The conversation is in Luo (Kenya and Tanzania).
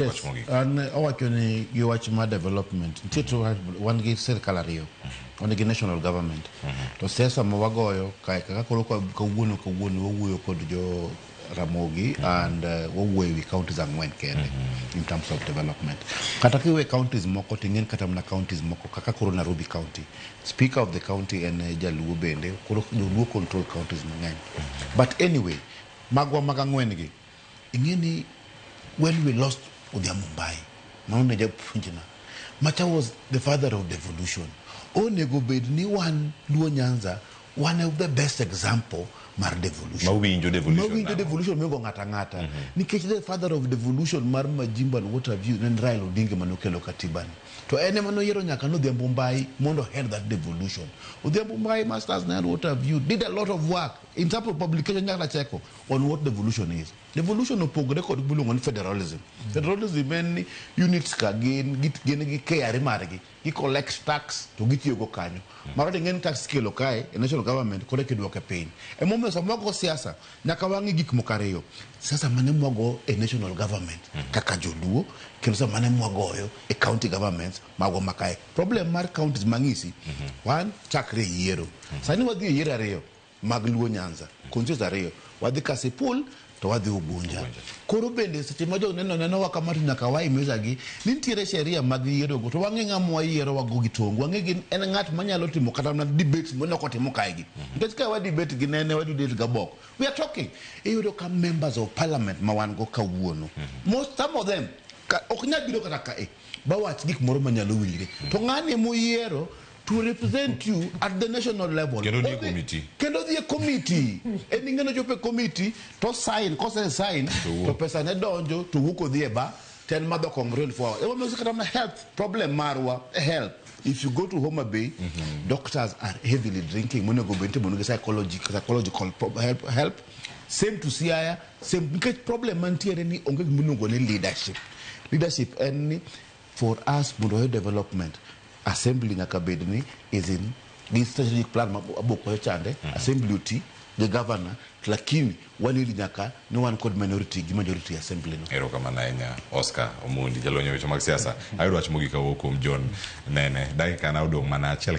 Yes, an owacho ni gi wach mar development nitie to wan gi sirkal ariyo, wan gi national government to siasa ma wagoyo kae kaka koro kawuono kawuono wawuoyo kod jo Ramogi and wawuoyo ewi counties ang'wen kende in terms of development. Kata kiwe counties moko to ing'en kata mana counties moko kaka koro Nairobi County, speaker of the county en jaluo bende, koro joluo control counties mang'eny. But anyway, magwa mag ang'wen gi ing'e ni when we lost Odhiambo Mbai, mano ne japuonjna, macha was the father of devolution. Onego bed ni wan Luo Nyanza one of the best example mar devolution. Mawinjo devolution Mawinjo nang'o? devolution moingo ng'ato ang'ata. Nikech the father of devolution mar Majimbo and what have you ne en Raila Odinga mane okelo katiba ni. To en ema noyiero nyaka ni Odhiambo Mbai mondo head that devolution. Odhiambo Mbai masters ne and what have you did a lot of work in terms of publication nyaka nacheko on what devolution is. Devolution opogore kod gimiluongo ni federalism. Federalism en ni units ka gin gin gi KRA margi, gi collect tax to gitiyogo kanyo. Maro to ing'e ni tax ikelo kae e national government koro eka iduoke piny. Emomiyo sama wago siasa nyaka wang'i gik moko ariyo. Siasa mane mwago e national government kaka joluo kendo siasa mane mwagoyo e county governments magwa ma kae. Problem mar counties mang'isi, one chakre e yiero. Sani wadhi e yiero ariyo. mag Luo Nyanza, constituencies ariyo, wadhi Kasipul to wadhi Ugunja. Koro bende seche ma jogo neno nenowa kama to nyaka waimiza gi ni nitiere sheria mag yierogo to wang'e ng'ama wayiero wago gi tong', wang'e gi en ng'at manyalo timo kata mana debate mane ok otimo kae gi. Nikech ka wa debate gi nene wa debate gi Abok, we are talking. Iyudo ka members of parliament ma wan go kawuono, most some of them ka, ok nyal biro kata kae bawach gik moro manyalo winjre. To ng'ani moyiero to represent you at the national level. Kendo odhi e committee. Kendo odhi e committee. En ing'e nochopo e committee to sign, kose sign to pesa ne donjo to wuok odhi e bar to en madho kong'o 24 hours. Emomiyo kata mana health problem marwa e health. If you go to Homa Bay, doctors are heavily drinking. Monego bed ni itimo psychology, psychological help, help. Same to Siaya, same nikech problem mantiere ni onge gima iluongo ni leadership. Leadership en ni for us mondo wayud development assembly nyaka bed ni is in gi strategic plan ma Abok wacho chande, assembly oti gi governor lakini wanidi nyaka ni wan kod minority gi majority assembly no. Erokamano ahinya Oscar Omondi, jalony e weche mag siasa. Ayudo wach mogik kawuok kuom John Nene. Dakika na odong' mana achiel.